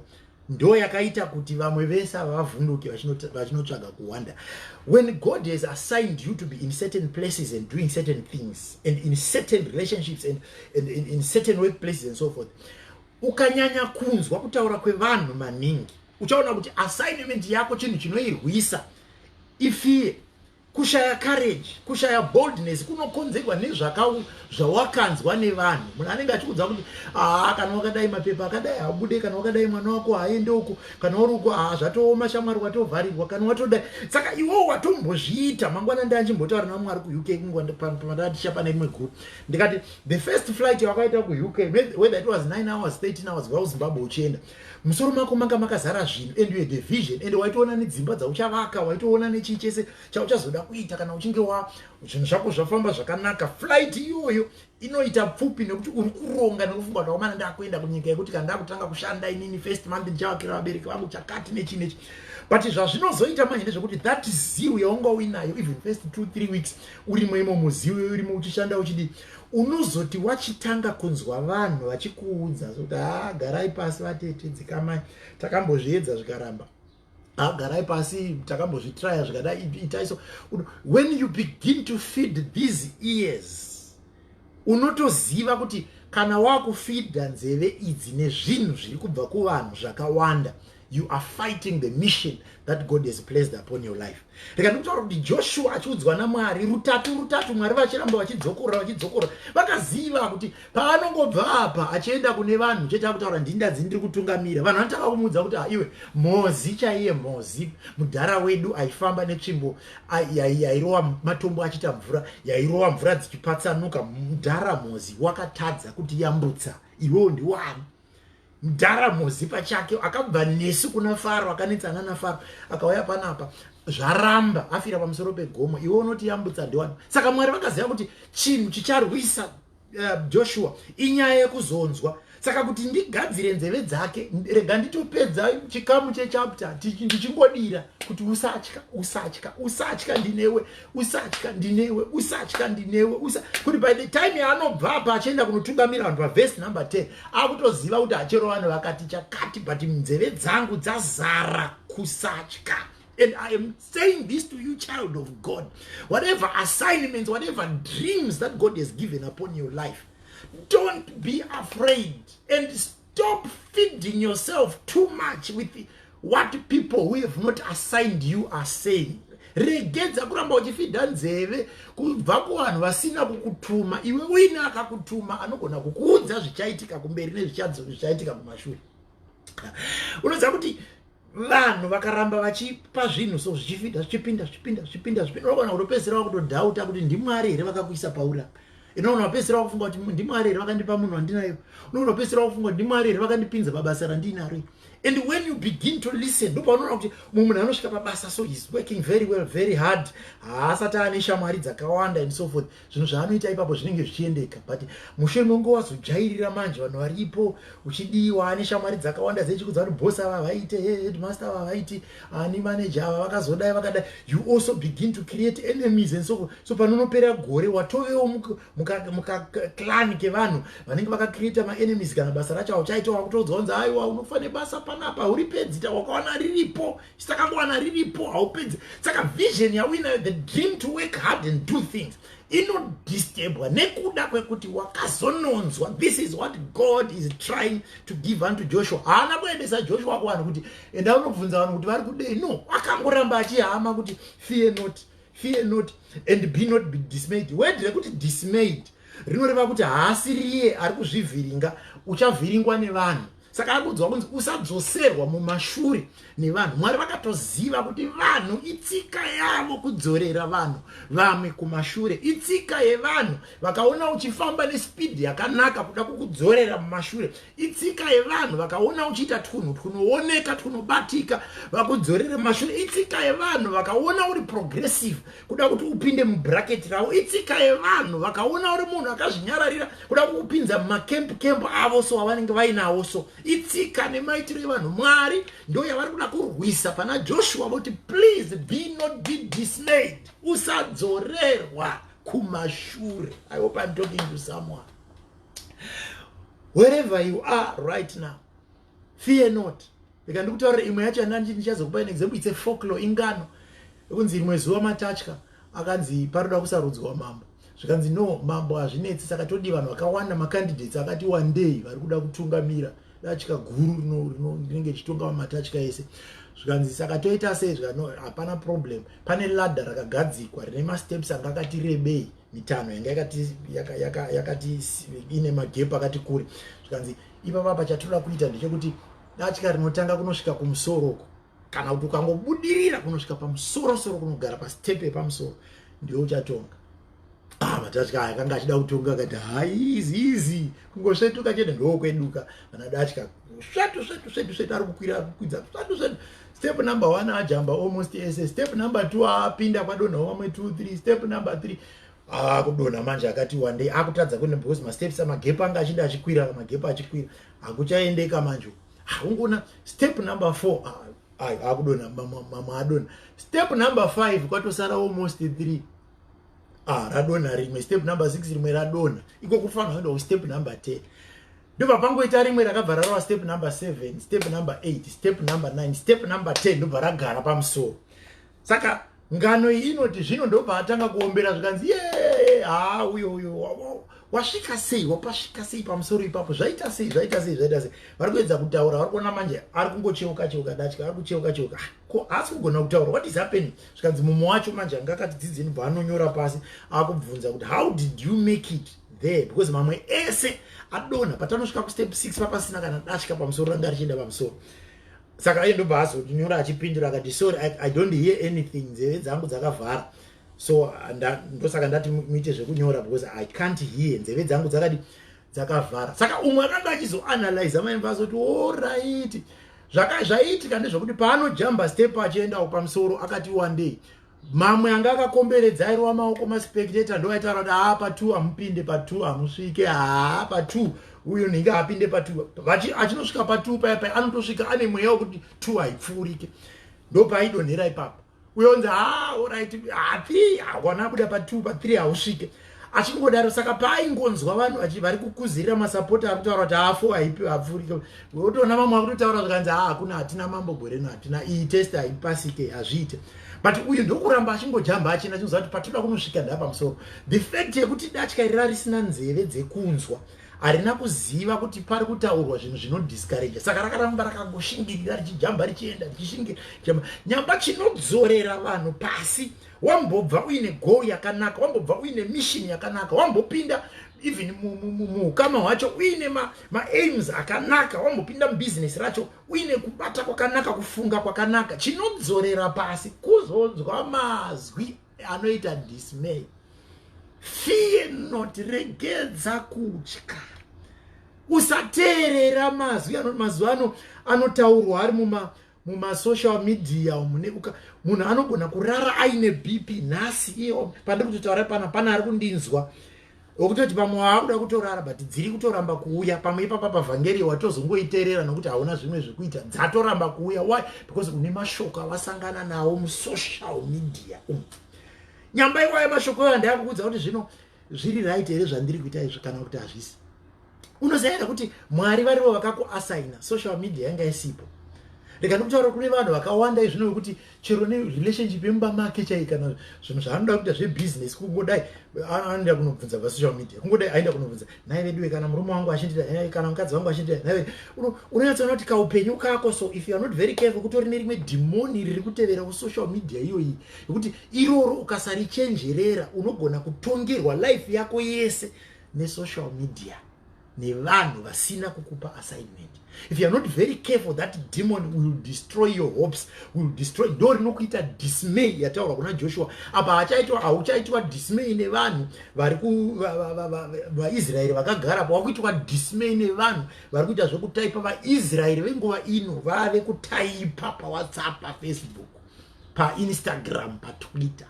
ndo yakaita kuti vamwe vese ava vavhunduke vachinotsvaga kuwanda. When God has assigned you to be in certain places and doing certain things and in certain relationships and in certain workplaces and so forth, ukanyanya kunzwa kutaura kwevanhu maningi, uchaona kuti assignment yako chinhu chinoirwisa ifear. Kushaya courage, kushaya boldness kunokonzerwa nezvawakanzwa nevanhu. Munhu anenge achikudza kuti, "Aa, kana wakadai mapepa akadai habude, kana wakadai mwana wako haaende uko, kana uri uko, aa, zvatooma shamwari, watovharirwa kana watodai." Saka iwowo watombozviita. Mangwana ndanchimbotaura namwari kuUK, pandaticha pane imwe group, ndikati the first flight yawakaita kuUK, whether it was 9 hours, 13 hours kubva kuZimbabwe uchienda, musoro mako manga makazara zvinhu and you had a vision and waitoona nedzimba dzauchavaka, waitoona nechii chese chauchazoda kuita kana uchinge wa zvinhu zvako zvafamba zvakanaka. Flight iyoyo inoita pfupi nekuti uri kuronga nekufunga kuti, "Wamana, ndakuenda kunyika yekuti kana ndakutanga kushanda inini, first month ndichavakira vabereki vangu chakati nechii nechi." But zvazvinozoita manje ndezvekuti that zeal yaunga uinayo, even first 2-3 weeks urimo imomo, zeal urimo uchishanda uchidii, unozoti wachitanga kunzwa vanhu vachikuudza kuti, "Ha, garai pasi vatete, dzikamai, takambozviedza zvikaramba. Ha, garai pasi, takambozvitraya zvikadai, itai so." When you begin to feed these ears, unotoziva kuti kana wakufeeda nzeve idzi nezvinhu zviri kubva kuvanhu zvakawanda, you are fighting the mission that God has placed upon your life. Rega ndikutaura kuti Joshua achiudzwa naMwari rutatu rutatu, Mwari vachiramba vachidzokorora vachidzokorora, vakaziva kuti paanongobva apa achienda kune vanhu chete akutaura, "Ndindadzi ndiri kutungamira vanhu," vanotanga kumuudza kuti, "Iwe, Mozi chaiye, Mozi mudhara wedu aifamba netsvimbo yairova matombo achiita mvura, yairova mvura dzichipatsanuka, mudhara Mozi wakatadza kuti yambutsa, iwewo ndiwani?" Mudhara Mozi pachake akabva nesu kuna Faro, akanetsana naFaro, akauya panapa, zvaramba, afira pamusoro pegomo, iwe unoti yambutsa ndiwani? Saka Mwari vakaziva kuti chinhu chicharwisa Joshua inyaya yekuzonzwa. Saka kuti ndigadzire nzeve dzake, rega nditopedza chikamu chechapter ndichingodira kuti, "Usatya, usatya, usatya, ndinewe. Usatya, ndinewe. Usatya, ndinewe." Usa kuti by the time yaanobva apa achienda kunotungamira vanhu, pavhesi number 10, akutoziva kuti achero vanhu vakati chakati, but nzeve dzangu dzazara kusatya. And I am saying this to you, child of God: whatever assignments, whatever dreams that God has given upon your life, don't be afraid and stop feeding yourself too much with what people who have not assigned you are saying. Regedza kuramba uchifeeda nzeve kubva kuvanhu vasina kukutuma. Iwe uine akakutuma anogona kukuudza zvichaitika kumberi nezvichaitika kumashure. Unoziva kuti vanhu vakaramba vachipa zvinhu so, zvichifeeda, zvichipinda, zvichipinda, zvichipinda, zvichipinda, unogona kutopedzisira wakutodoubta kuti ndiMwari here vakakuisa pauri apa. Inogona kupedzisira wakufunga kuti ndiMwari here vakandipa munhu wandinayo. Unogona kupedzisira wakufunga kuti ndiMwari here vakandipinza pabasa randinaro. And when you begin to listen, ndopaunoona kuti mumwe munhu anosvika pabasa, so he's working very well, very hard, haasati ane shamwari dzakawanda and so forth. Zvinhu zvaanoita ipapo zvinenge zvichiendeka, but mushure mekunge wazojairira manje vanhu varipo, uchidiwa, ane shamwari dzakawanda dzechikudza kuti boss ava vaite, headmaster ava vaiti, ani manager ava vakazodai vakadai, you also begin to create enemies and so forth. So panonopera gore watovewo mukaclan kevanhu vanenge vakacreata maenemies. Kana basa racho hauchaita, wakutoudza kunzi, "Aiwa, unofa nebasa panapa, uripedzi, wakawana riripo, chitakangowana riripo, haupedzi." Saka vision yauinayo, the dream to work hard and do things, inodisturbwa nekuda kwekuti wakazononzwa. This is what God is trying to give unto Joshua. Haana kuendesa Joshua kuvanhu kuti, "Enda unobvunza vanhu kuti vari kudei." No, akangoramba achihama kuti, "Fear not, Fear not and be not be dismayed. Word rekuti dismayed rinoreva kuti haasiriye ari kuzvivhiringa, uchavhiringwa nevanhu. Saka ari kuudzwa kunzi usadzoserwa mumashure nevanhu. Mwari vakatoziva kuti vanhu itsika yavo kudzorera vanhu vamwe kumashure. Itsika yevanhu vakaona uchifamba nespeed yakanaka kuda kukudzorera mumashure. Itsika yevanhu vakaona uchiita twunhu twunooneka, twunobatika, vakudzorere mumashure. Itsika yevanhu vakaona uri progressive kuda kuti upinde mubracket ravo. Itsika yevanhu vakaona uri munhu akazvinyararira kuda kukupinza mumacamp camp avo so avanenge vainawo. So itsika nemaitiro evanhu. Mwari ndo yavari kuda kurwisa pana Joshua, voti, "Please be not be dismayed, usadzorerwa kumashure." I hope I'm talking to someone wherever you are right now. Fear not. Rega ndikutaurira imwe yacho yandandi ndichazokupa an example. It's a folklore, ingano yekunzi rimwe zuva matatya akanzi paroda kusarudzwa mambo. Zvikanzi, "No, mambo hazvinetsi, saka todi vanhu vakawanda, macandidates akati wandei vari kuda kutungamira datya guru rinenge richitonga matatya ese." Zvikanzi, "Saka toita sei?" Zvikano, "Hapana problem, pane ladder rakagadzikwa rine masteps anga akati rebei, mitano yanga yakati ine magap akati kure." Zvikanzi, "Ipapapa chatoda kuita ndechekuti datya rinotanga kunosvika kumusoroko, kana kuti ukangobudirira kunosvika pamusorosoro, kunogara pastep yepamusoro, ndiwe uchatonga." Ah, matatya aya akanga achida kutonga akati, "Hai, easy easy, kungosvetuka chete ndokweduka." Vana datya svetu svetu svetu svetu, ari kukwira kukwidza svetu svetu. Step number one ajamba almost ese. Step number two apinda, kwadonhawo vamwe two three. Step number three akudonha manje, akati wandei, akutadza kuenda because masteps, amagap anga achida achikwira, magap achikwira, hakuchaendeka manje. Ungoona step number four ayo akudonha, mamwe adonha. Step number five kwatosara almost three. Ah, radonha rimwe. Step number six rimwe radonha. Iko kufanira kuenda kustep number 10. Ndobva pangoita rimwe rakabva rarova step number seven, step number eight, step number nine, step number 10, ndobva ragara pamusoro. Saka ngano iyi inoti zvino ndobva atanga kuombera. Zvikanzi, "Ye, ha, uyo uyo wasvika sei? Wapasvika sei pamusoro ipapo? Zvaita sei? Zvaita sei? Zvaita sei?" Vari kuedza kutaura, vari kuona manje ari kungocheuka cheuka datya, ari kucheuka cheuka. Ah, ko haasi kugona kutaura? What is happening? Zvikanzi mumwe wacho manje anga akati dzidzeni, bva anonyora pasi, akubvunza kuti, "How did you make it there? Because mamwe ese adonha, patanosvika kustep six papasina kana datya pamusoro ranga richienda pamusoro." Saka iye ndobva azonyora achipindura akati, "Sorry, I don't hear anything, nzeve dzangu dzakavhara. So ndosaka ndati muite zvekunyora because I can't hear, nzeve dzangu dzakadi dzakavhara." Saka umwe akanga achizoanalyza maimva azoti, "Alright, zvaiitika ndezvekuti paanojamba step achiendawo pamusoro akati one day, mamwe anga akakomberedza airova maoko, maspectator, ndo aitaura kuti, 'Haa, pa2 hamupinde, pa2 hamusvike, haa, pa2 uyo nhinge apinde pa2.' Achinosvika pa2 paya paya, anotosvika ane mweya wekuti 2 haipfuurike, ndo paaidonhera ipapo. Uyo onzi, 'Haa, alright, ha3 hakwana abuda pa2, pa3 hausvike,' achingodaro. Saka paaingonzwa vanhu vari kukuzirira, masapota ari kutaura kuti ha4 haipi, hapfuurike, otoona vamwe vakutotaura. Zvikanzi, 'Ha, hakuna, hatina mambo gore rino, hatina iyi test, haipasike, hazviite.' But uyu ndokuramba achingojamba achienda, achinoziva kuti patoda kunosvika ndapamusoro. The fact yekuti datya rira risina nzeve dzekunzwa, harina kuziva kuti pari kutaurwa zvinhu zvinodiscourage, saka rakaramba rakangoshingirira richijamba, richienda, richishingirira. Nyamba chinodzorera vanhu pasi, wambobva uine goal yakanaka, wambobva uine mission yakanaka, wambopinda even muukama hwacho uine maaims akanaka, wambopinda mubhizinesi racho uine kubata kwakanaka, kufunga kwakanaka, chinodzorera pasi kuzonzwa mazwi anoita dismay. Fear not, regedza kutya, usateerera mazwi mazuva ano anotaurwa ari mumasocial media umu. Munhu anogona kurara aine BP nhasi. Iye pandiri kutotaura pana, pana ari kundinzwa wekutoti pamwe waakuda kutorara, but dziri kutoramba kuuya. Pamwe ipapa pavhangeri watozongoiteerera nokuti hauna zvimwe zvekuita, dzatoramba kuuya. Why? Because une mashoko awasangana nawo musocial media umu. Nyamba iwayo mashoko ayo ndayakuudza kuti zvino zviri right here zvandiri kuita izvi kana kuti hazvisi? Unoziva here kuti Mwari varivo vakakuassigna social media? Yanga isipo. Rega ndikutaura, kune vanhu vakawanda izvino vekuti chero nerelationship yemumba make chai, kana zvinhu zvaanoda kuita zvebhizinesi, kungodai anoenda kunobvunza pasocial media, kungodai aenda kunobvunza, "Nai veduwe, kana murume wangu achindida, kana mukadzi wangu achindida?" Nai, unonyatsoona kuti kaupenyu kako. So if you are not very careful, kutori nerimwe dhimoni riri kutevera kusocial media iyoyi, yekuti iroro ukasarichenjerera unogona kutongerwa life yako yese nesocial media nevanhu vasina kukupa assignment. If you are not very careful, that demon will destroy your hopes, will destroy. Ndo rinokuita dismay yataurwa kuna Joshua apa. Hachaitwa, hauchaitwa dismay nevanhu vari vaIsraeri vakagara pa, wakuitwa dismay nevanhu vari kuita zvekutaipa. VaIsraeri venguva ino vave kutaipa paWhatsApp, paFacebook, paInstagram, paTwitter.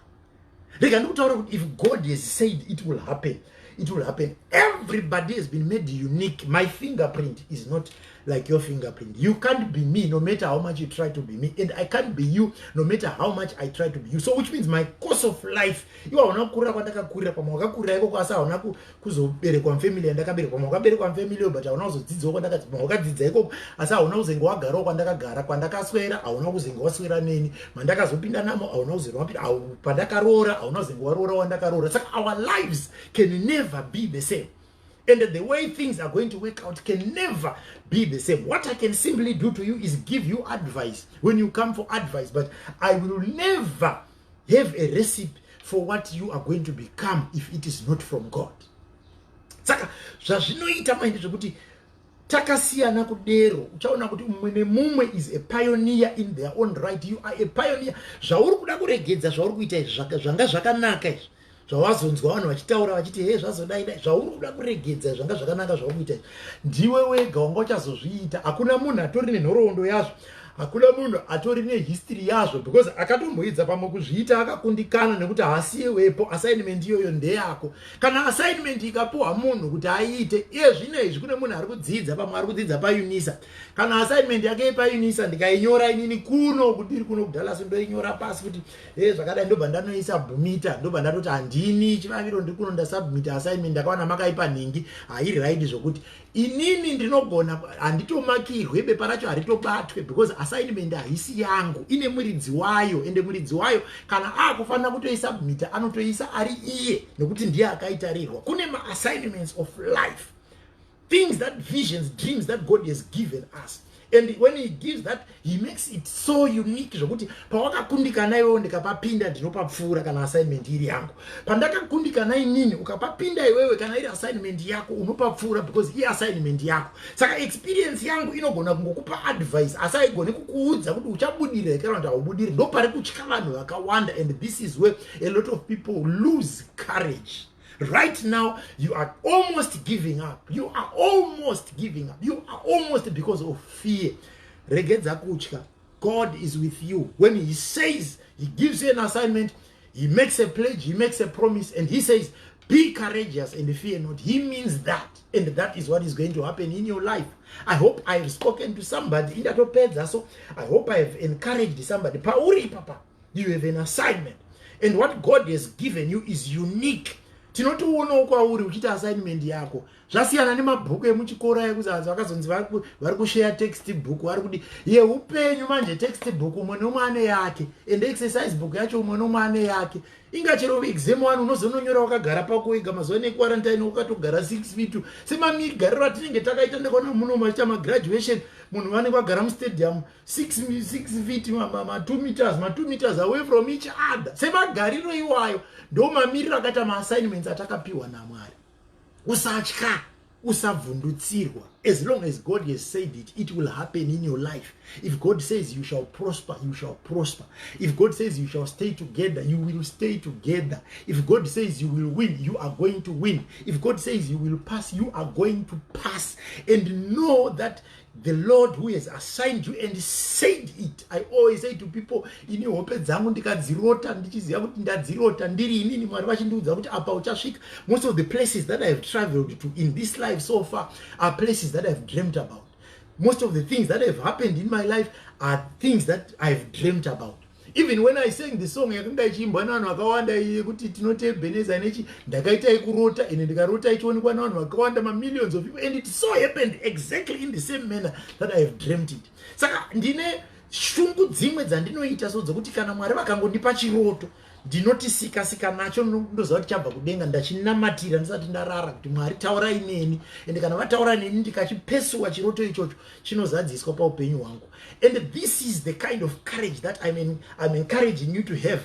Rega ndikutaura kuti if God has said it will happen, it will happen. Everybody has been made unique. My fingerprint is not like your fingerprint. You can't be me no matter how much you try to be me, and I can't be you no matter how much I try to be you. So which means my course of life, iwe hauna kukurira kwandakakurira, pamwe wakakurira ikoko asi hauna kuzoberekwa mufamily yandakaberekwa. Pamwe wakaberekwa mufamily, but hauna kuzodzidzawo kwandakadzidza. Pamwe wakadzidza ikoko asi hauna kuzenge wagarawo kwandakagara. Kwandakaswera hauna kuzenge waswera neni, mandakazopinda namo hauna kuzenge wapinda, pandakaroora hauna kuzenge waroora wandakaroora. Saka our lives can never be the same, and the way things are going to work out can never be the same. What I can simply do to you is give you advice when you come for advice, but I will never have a recipe for what you are going to become if it is not from God. Saka zvazvinoita maindi zvekuti takasiyana kudero, uchaona kuti mumwe nemumwe is a pioneer in their own right. You are a pioneer. Zvauri kuda kuregedza, zvauri kuita izvi, zvanga zvakanaka izvi, zvawazonzwa vanhu vachitaura vachiti, "He, zvazodai dai," zvauri kuda kuregedza zvanga zvakanaka, zvauri kuita izvi, ndiwe wega wanga uchazozviita. Hakuna munhu atori nenhoroondo yazvo, hakuna munhu atori nehistory yazvo, because akatomboidza pamwe kuzviita akakundikana nekuti haasiyewepo. Assignment iyoyo ndeyako. Kana assignment ikapiwa munhu kuti aiite iye zvino izvi, kune munhu ari kudzidza, pamwe ari kudzidza paUNISA. Kana assignment yake yepaUNISA ndikainyora inini kuno kudiri kuno kuDallas, ndoinyora pasi kuti e zvakadai, ndobva ndanoisubmita, ndobva ndatoti, "Handini chivaviro, ndiri kuno, ndasubmita assignment, ndakaona makaipa nhingi, hairi right," zvokuti inini ndinogona handitomakirwe, bepa racho haritobatwe, because assignment haisi yangu, ine muridzi wayo. Ende muridzi wayo kana akufanira kutoisubmita anotoisa ari iye, nekuti ndiye akaitarirwa. Kune maassignments of life, things that, visions, dreams that God has given us, and when He gives that, He makes it so unique zvokuti pawakakundikana iwewo ndikapapinda ndinopapfuura kana assignment iri yangu. Pandakakundikana inini ukapapinda iwewe, kana iri assignment yako unopapfuura, because iassignment yako. Saka experience yangu inogona kungokupa advice, asi haigoni kukuudza kuti uchabudirira kana kuti haubudiri. Ndo pari kutya vanhu vakawanda, and this is where a lot of people lose courage. Right now you are almost giving up, you are almost giving up, you are almost, because of fear. Regedza kutya. God is with you. When He says, He gives you an assignment, He makes a pledge, He makes a promise, and He says, "Be courageous and fear not," He means that, and that is what is going to happen in your life. I hope I have spoken to somebody. Indatopedza. So I hope I have encouraged somebody. Pauri papa, you have an assignment, and what God has given you is unique. Tinotoonawo kwauri uchiita assignment yako, zvasiyana nemabhuku emuchikoro ekuzanzi vakazonzi vari kushare text book, vari kudi yeupenyu. Manje text book umwe nomwe ane yake, and exercise book yacho umwe nomwe ane yake. Inga chero exam one unozononyora wakagara pako wega. Mazuva nequarantine wakatogara 6 feet, semamigariro atinenge takaita. Ndakaona muno machiita magraduation, munhu vanenge vagara mustadium 6 feet, ma2 meters, ma2 meters away from each other. Semagariro iwayo ndo mamiriro akaita maassignments atakapiwa naMwari. Usatya, usabvundutsirwa. As long as God has said it, it will happen in your life. If God says you shall prosper, you shall prosper. If God says you shall stay together, you will stay together. If God says you will win, you are going to win. If God says you will pass, you are going to pass. And know that the Lord who has assigned you and said it. I always say to people, ini hope dzangu ndikadzirota ndichiziva kuti ndadzirota ndiri inini, Mwari vachindiudza kuti apa uchasvika. Most of the places that I have traveled to in this life so far are places that I've dreamt about. Most of the things that have happened in my life are things that I've dreamt about. Even when I sang the song yakanga ichiimbwa nevanhu vakawanda yekuti tinoti Ebeneza nechi, ndakaita ikurota ende ndikarota ichionekwa nevanhu vakawanda, mamillions of people, and it so happened exactly in the same manner that I have dreamt it. Saka ndine Shungu dzimwe dzandinoita so dzokuti kana Mwari vakangondipa chiroto, ndinoti sika sika nacho, ndoziva kuti chabva kudenga, ndachinamatira ndisati ndarara kuti, "Mwari, taurai neni." Ende kana vataura neni, ndikachipesuwa chiroto ichocho, chinozadziswa paupenyu hwangu. And this is the kind of courage that I'm encouraging you to have.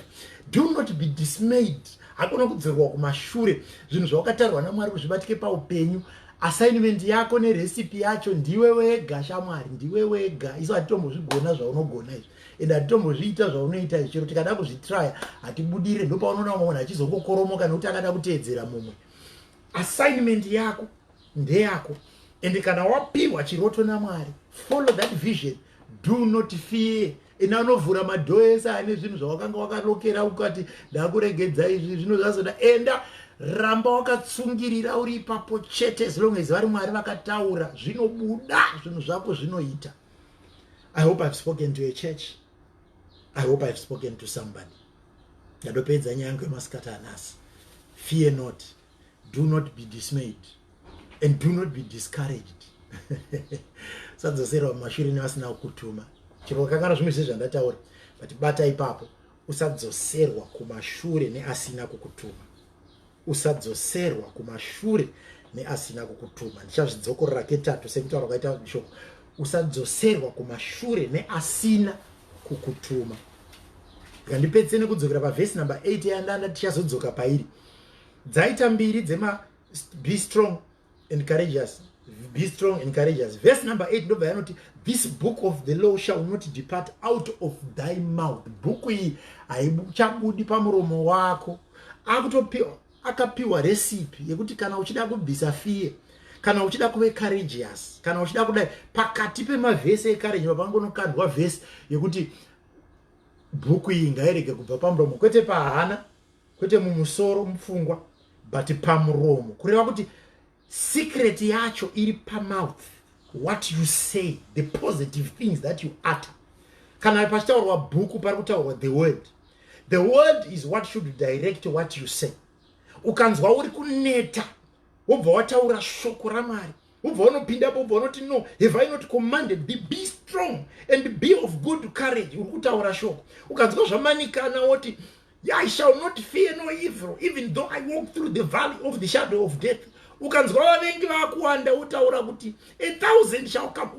Do not be dismayed. Hakuna kudzorwa kumashure. Zvinhu zvawakataurwa naMwari kuzvibatike paupenyu, assignment yako nerecipe yacho ndiwe wega, shamwari, ndiwe wega. Isu hatitombozvigona zvaunogona izvi, ende hatitombozviita zvaunoita izvi. Chero tikada kuzvitraya, hatibudire. Ndopaunoona mumwe munhu achizongokoromoka nekuti akada kuteedzera mumwe. Assignment yako ndeyako, ende kana wapiwa chiroto naMwari, follow that vision. Do not fear. Ina unovhura madoor ese ane zvinhu zvawakanga wakalokera, ukati, "Ndakuregedza izvi, zvino zvazoda." Enda, ramba wakatsungirira uri ipapo chete. As long as vari Mwari vakataura, zvinobuda, zvinhu zvako zvinoita. I hope I've spoken to a church. I hope I've spoken to somebody. Ndadopedza nyaya yangu yemasikati anhasi. Fear not, do not be dismayed and do not be discouraged. Sadzoserwa mumashure nevasina kukutuma. Chero kakana zvimwe zvezvandataura, but bata ipapo: usadzoserwa kumashure neasina kukutuma. Usadzoserwa kumashure neasina kukutuma. Ndichazvidzokorora ketatu sekutaura kwaita shoko: usadzoserwa kumashure neasina kukutuma. Ngandipedzise nekudzokera pavhesi number 8 yandanda tichazodzoka pairi. Dzaita mbiri dzema be strong and courageous, be strong and courageous. Verse number 8 ndobva yanoti, "This book of the law shall not depart out of thy mouth." Bhuku iyi haichabudi pamuromo wako. Akutopiwa, akapiwa recipe yekuti kana uchida kubvisa fear, kana uchida kuve courageous, kana uchida kudai, pakati pemavhesi ecourage papangonokandwa vhesi yekuti bhuku iyi ngairege kubva pamuromo, kwete pahana, kwete mumusoro, mupfungwa, but pamuromo. Kureva kuti secret yacho iri pamouth, what you say, the positive things that you utter. Kana pachitaurwa bhuku, pari kutaurwa the word. The word is what should direct what you say. Ukanzwa uri kuneta, wobva wataura shoko raMwari, wobva unopindapo, wobva unoti, "No, have I not commanded thee? Be strong and be of good courage." Uri kutaura shoko. Ukanzwa zvamanikana, woti, "I shall not fear no evil, even though I walk through the valley of the shadow of death." Ukanzwa vavengi vakuwanda, wotaura kuti, "A thousand shall come."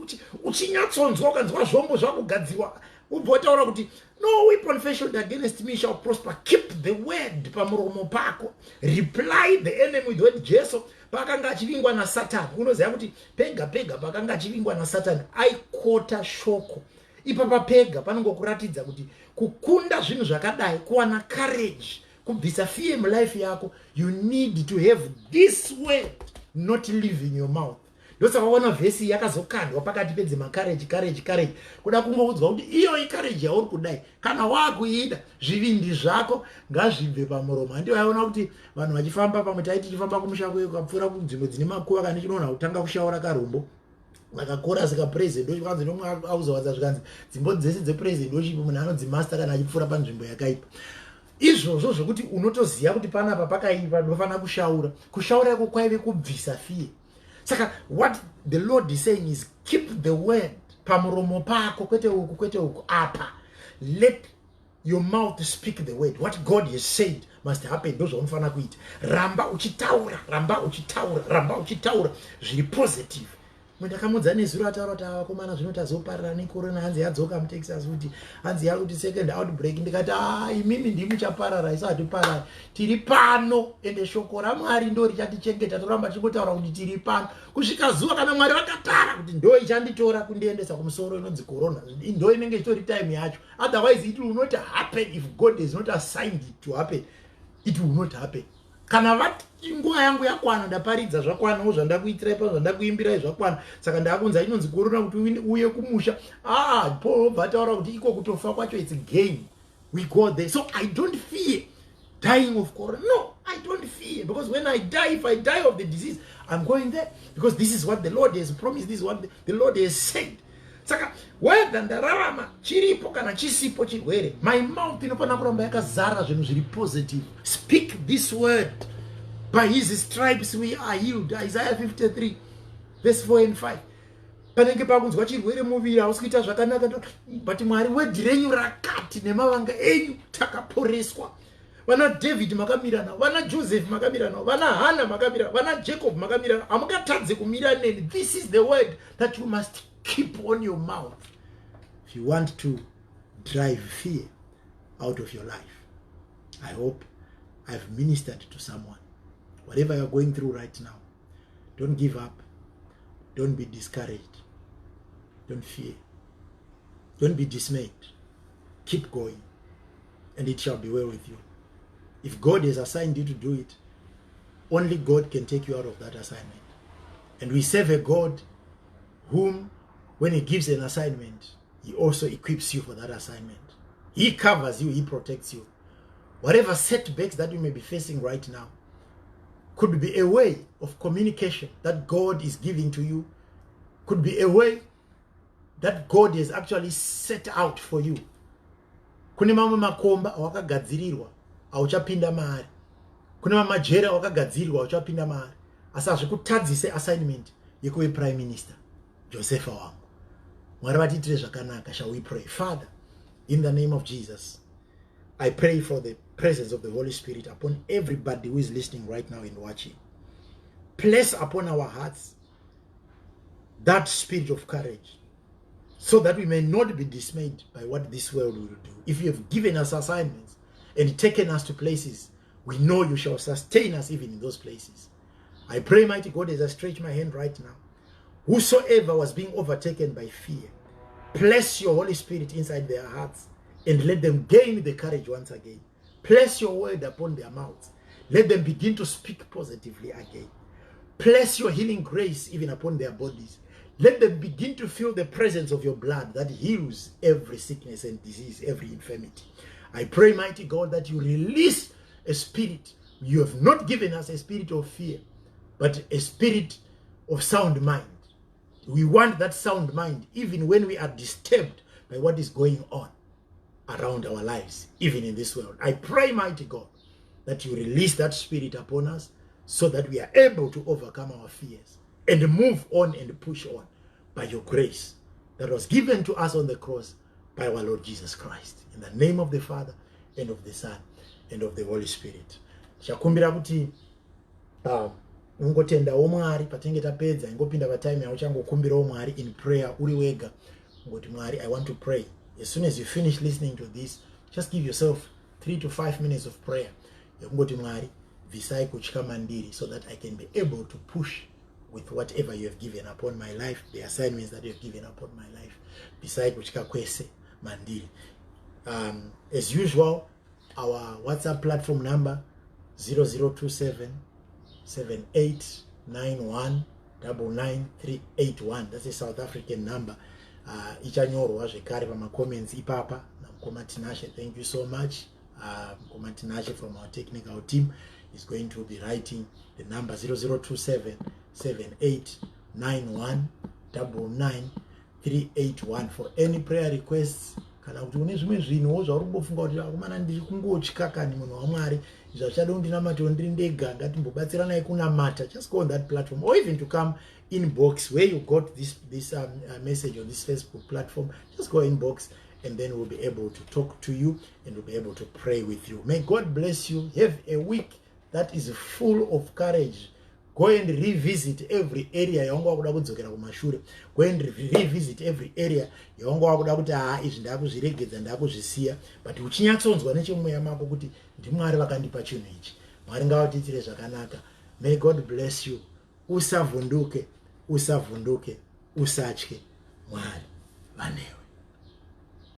Uchinyatsonzwa, ukanzwa zvombo zvakugadzirwa, ubva wataura kuti, "No weapon fashioned against me shall prosper." Keep the word pamuromo pako. Reply the enemy with word. Jesu paakanga achivingwa naSatani, unoziva kuti pega pega paakanga achivingwa naSatani, aikota shoko. Ipapa pega panongokuratidza kuti kukunda zvinhu zvakadai, kuwana courage, kubvisa fear mulife yako, you need to have this word not leaving your mouth. Ndosaka waona vhesi yakazokandwa pakati pedzemacourage, courage, courage, kuda kungoudzwa kuti iyo icourage yauri kudai, kana waakuida, zvivindi zvako ngazvibve pamuromo. Handi vaiona kuti vanhu vachifamba pamwe, tai tichifamba kumusha kwekapfuura kunzvimbo dzine makuva, kana chinoona kutanga kushaura karumbo akakorasi kapresident, kwanzi nomwe auzowadza, zvikanzi dzimbo dzese dzepresident ochipo munhu anodzimaster kana achipfuura panzvimbo yakaipa. Izvozvo zvokuti unotoziva kuti panapa pakaipa, ndofanira kushaura. Kushaura iko kwaive kubvisa fear. Saka what the Lord is saying is, keep the word pamuromo pako, kwete uku, kwete uku, apa. Let your mouth speak the word. What God has said must happen. Ndo zvaunofanira kuita. Ramba uchitaura, ramba uchitaura, ramba uchitaura zviri positive. Ndakamudza nezuro, ataura kuti, "Avakomana, zvino tazoparara necorona." Hanzi yadzoka muTexas, kuti hanzi yakuti second outbreak. Ndikati, "A, imimi ndimuchaparara, isu hatiparari, tiri pano." Ende shoko raMwari ndo richatichengeta. Toramba tichingotaura kuti tiri pano kusvika zuva kana Mwari vakatara kuti ndo ichanditora kundiendesa kumusoro. Inonzi corona ndo inenge ichitori time yacho. Otherwise it will not happen. If God has not assigned it to happen, it will not happen. Kana vati nguva yangu yakwana, ndaparidza zvakwanawo, zvandakuitirai pano, zvandakuimbirai zvakwana, saka ndakunza inonzi korona kuti uye kumusha. Ah, Paul obva ataura kuti iko kutofa kwacho, it's gain. We go there. So I don't fear dying of corona. No, I don't fear, because when I die, if I die of the disease, I'm going there, because this is what the Lord has promised, this is what the Lord has said. Saka whether ndararama chiripo kana chisipo chirwere, my mouth inofanira kuramba yakazara zvinhu zviri positive. Speak this word: "By his stripes we are healed." Isaiah 53 verse 4 and 5. Panenge pakunzwa chirwere muviri, hausi kuita zvakanaka, but Mwari, word renyu rakati nemavanga enyu takaporeswa. Vana David makamira navo, vana Joseph makamira navo, vana Hana makamira, vana Jacob makamira navo, hamungatadze kumira neni. This is the word that you must keep on your mouth if you want to drive fear out of your life. I hope I've ministered to someone. Whatever you're going through right now, don't give up, don't be discouraged, don't fear, don't be dismayed. Keep going and it shall be well with you. If God has assigned you to do it, only God can take you out of that assignment. And we serve a God whom, when he gives an assignment, he also equips you for that assignment. He covers you, he protects you. Whatever setbacks that you may be facing right now could be a way of communication that God is giving to you, could be a way that God has actually set out for you. Kune mamwe makomba awakagadzirirwa auchapinda maari, kune mamwe majeri awakagadzirirwa auchapinda maari, asi hazvikutadzise assignment yekuve prime minister, Josefa wangu. Mwari vatiitire zvakanaka. Shall we pray? Father, in the name of Jesus, I pray for the presence of the Holy Spirit upon everybody who is listening right now and watching. Place upon our hearts that spirit of courage so that we may not be dismayed by what this world will do. If you have given us assignments and taken us to places, we know you shall sustain us even in those places. I pray, mighty God, as I stretch my hand right now, whosoever was being overtaken by fear, place your Holy Spirit inside their hearts and let them gain the courage once again. Place your word upon their mouths. Let them begin to speak positively again. Place your healing grace even upon their bodies. Let them begin to feel the presence of your blood that heals every sickness and disease, every infirmity. I pray, mighty God, that you release a spirit. You have not given us a spirit of fear, but a spirit of sound mind. We want that sound mind even when we are disturbed by what is going on around our lives, even in this world. I pray, mighty God, that you release that spirit upon us so that we are able to overcome our fears and move on and push on by your grace that was given to us on the cross by our Lord Jesus Christ. In the name of the Father and of the Son and of the Holy Spirit. Chakumbira kuti ungotendawo Mwari patinenge tapedza. Ingopinda patime yauchangokumbirawo Mwari in prayer uri wega, ngoti, "Mwari, I want to pray." As soon as you finish listening to this, just give yourself 3 to 5 minutes of prayer yekungoti, "Mwari, bvisai kutya mandiri so that I can be able to push with whatever you have given upon my life, the assignments that you have given upon my life. Bvisai kutya kwese mandiri." As usual, our WhatsApp platform number, 0027 7891 99381. That's a South African number. Ichanyorwa zvekare pamacomments ipapa namukoma Tinashe. Thank you so much. Mukoma Tinashe from our technical team is going to be writing the number 0027 7891 99381 for any prayer requests, kana kuti une zvimwe zvinhuwo zvauri kumbofunga kuti, "Akomana, ndiri kungotya kani, munhu waMwari, izvo zvichada kundinamatawo ndiri ndega, ngatimbobatsiranai kunamata." Just go on that platform or even to come inbox where you got this message on this Facebook platform. Just go inbox and then we'll be able to talk to you and we'll be able to pray with you. May God bless you. Have a week that is full of courage. Go and revisit every area yaunga wakuda kudzokera kumashure. Go and revisit every area yaunga wakuda kuti, "Haa, izvi ndakuzviregedza, ndakuzvisiya," but uchinyatsonzwa nechemweya mako kuti ndiMwari vakandipa chinhu ichi. Mwari ngavatiitire zvakanaka. May God bless you. Usavhunduke, usavhunduke, usatye. Mwari vanewe.